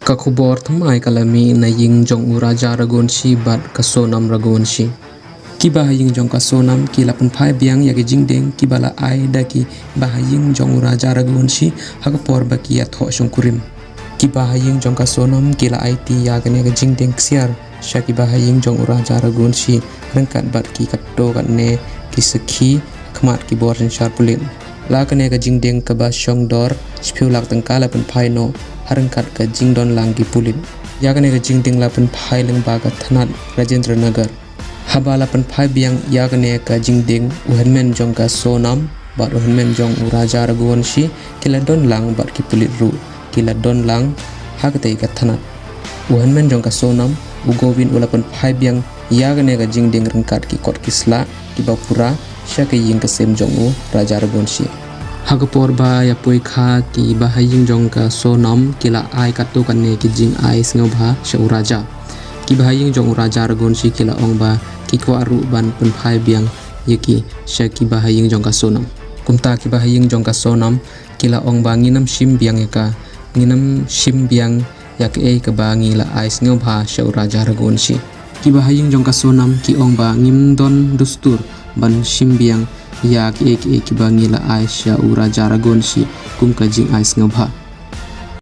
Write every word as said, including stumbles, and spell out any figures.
Ka khubor thymmai ka la mih na ïing jong u Raja Raghuvanshi bad ka Sonam Raghuvanshi. Ki bahaïing jong ka Sonam ki la pynphai biang ïa ki jingdeng kiba la ai da ki bahaïing jong u Raja Raghuvanshi ha ka por ba ki ïathoh shongkurim. Ki bahaïing jong ka Sonam ki la aiti ïa kane ka jingdeng ksiar sha ki bahaïing jong u Raja Raghuvanshi ryngkat bad ki katto katne ki sakhi ha khmat ki bor synshar pulit. La kane ka jingdeng kaba shong dor shiphew lak tyngka la pynphai noh ha ryngkat ka jingdon lang ki pulit. Ïa kane ka jingdeng la pynphai lyngba ka thanat Rajendra Nagar. Haba la pynphai biang ïa kane ka jingdeng, u hynmen jong ka Sonam bad u hynmen jong u Raja Raghuvanshi ki la don lang bad ki pulit ruh ki la don lang ha katei ka thanat. U hynmen jong ka Sonam, u Govind, u la pynphai biang ïa kane ka jingdeng ryngkat ki kot ki sla kiba pura sha ka ïing ka sem jong u Raja Raghuvanshi. Ha ka por ba ïa poi kha, ki bahaïing jong ka Sonam ki la ai katto katne ki jingai sngewbha sha u Raja. Ki bahaïing jong u Raja Raghuvanshi ki la ong ba ki kwah ruh ban pynphai biang ïa ki sha ki bahaïing jong ka Sonam. Kumta ki bahaïing jong ka Sonam ki la ong ba ngin ym shim biang ïa ka, ngin ym shim biang ïa kaei kaba ngi la ai sngewbha sha u Raja Raghuvanshi. Ki bahaïing jong ka Sonam ki ong ba ngim don dustur ban shim biang ïa kaei kaei kiba ngi la ai sha u Raja Raghuvanshi kum ka jingai sngewbha.